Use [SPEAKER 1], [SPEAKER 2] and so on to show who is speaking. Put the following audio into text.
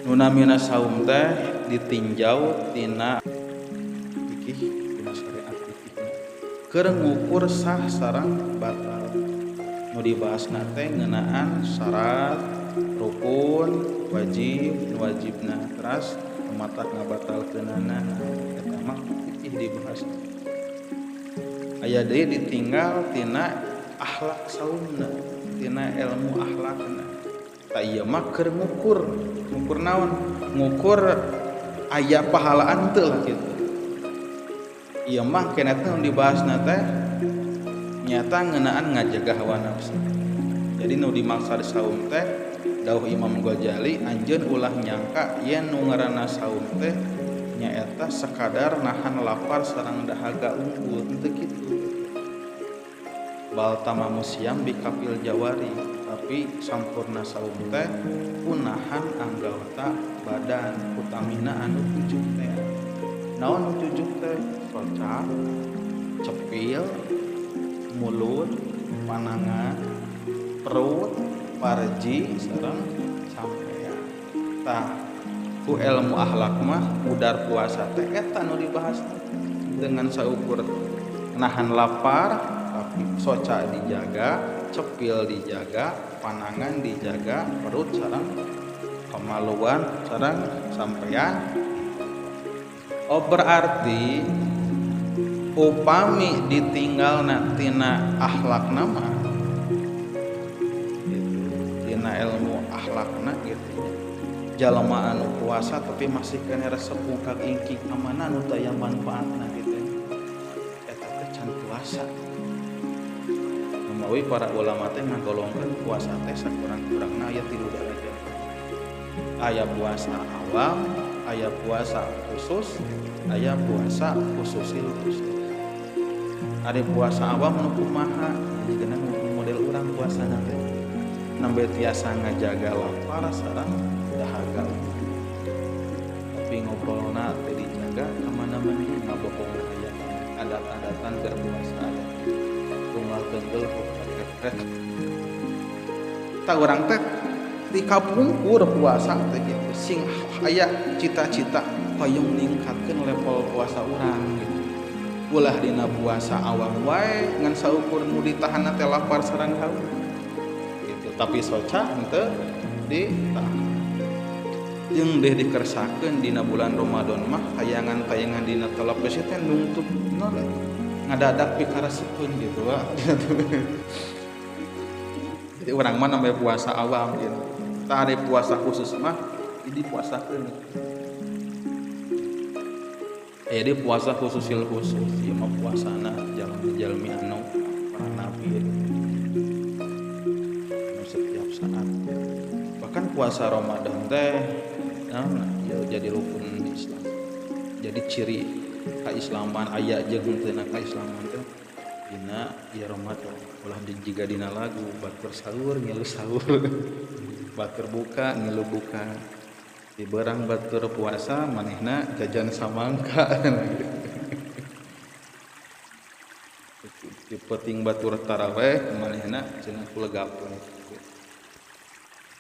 [SPEAKER 1] Nu namina saum teh ditinjau tina fikih, tina syariat fikihna. Keur ngukur sah sareng batal. Nu dibahasna teh ngeunaan syarat, rukun, wajib, nu wajibna teras matak ngabatalkeunana eta mah fikih dibahas. Aya deui ditinggal tina akhlak saumna, tina ilmu akhlakna. Tah ieu mah keur ngukur, ngukur naon? Ngukur aya pahalaan teu lah kitu. Ieu mah keneh teh nu dibahasna teh nyata ngeunaan ngajaga hawa nafsu. Jadi nu dimaksud saum teh dawuh Imam Ghazali anjeun ulah nyangka yen nu ngaranna saum teh nyaeta sekadar nahan lapar sareng dahaga unggul, henteu kitu. Bal tamamu siam bikafil jawari, tapi sampurna saum teh kunahan anggota badan utamina anu tujuh teh. Naon nu tujuh teh? Soca, cepil, mulut, panangan, perut, parji sareng sampean. Tah ku ilmu akhlak mah udar puasa teh eta nu dibahas dengan saukur nahan lapar tapi soca dijaga, cepil dijaga, panangan dijaga, perut sareng kemaluan sareng sampean. Oh berarti upami ditinggalna tina akhlakna mah gitu, tina ilmu akhlakna gitu. Jalma anu puasa tapi masih keneh resep mungkak ingking amana nu teu aya manfaatna gitu. Eta teh can puasa. Numawi para ulama teh ngagolongkeun puasa teh sakurang-kurangna aya 3 derajat. Aya puasa awam, aya puasa khusus, aya puasa khususil khusus. Ari puasa awam nu kumaha? Jigana model urang puasana teh nembe tiasa ngajaga lapar sareng dahaga. Tapi ngobrolna teh dijaga ka mana-mana ngabohong aya adat-adatan keur puasa aya. Tunggal tenggel kret. Tah urang teh di kapungkur puasa teh kitu sing aya cita-cita hoyong ningkatkeun level puasa urang gitu. Ulah dina puasa awam wae ngan saukur nu ditahanna teh lapar sareng haus gitu, tapi soca henteu ditahan. Jeung deh dikersakeun dina bulan Ramadan mah tayangan-tayangan dina televisi teh nungtut non ngadadak pikaresepeun gitu wa. Jadi urang mah namanya puasa awam gitu. Tah ari puasa khusus mah jadi puasakeun. Jadi puasa khususil khusus ieu mah puasana jalmi-jalmi anu para nabi anu setiap saat. Bahkan puasa Ramadan teh nah, ya jadi rukun Islam. Jadi ciri kaislaman aya jeung henteu kaislaman teh dina ieu Ramadan. Ulah jiga dina lagu batur sahur ngilu sahur. Batur buka ngilu buka. Di berang batur puasa manehna jajan samangka. Di peuting batur taraweh manehna cenah kulegapeun.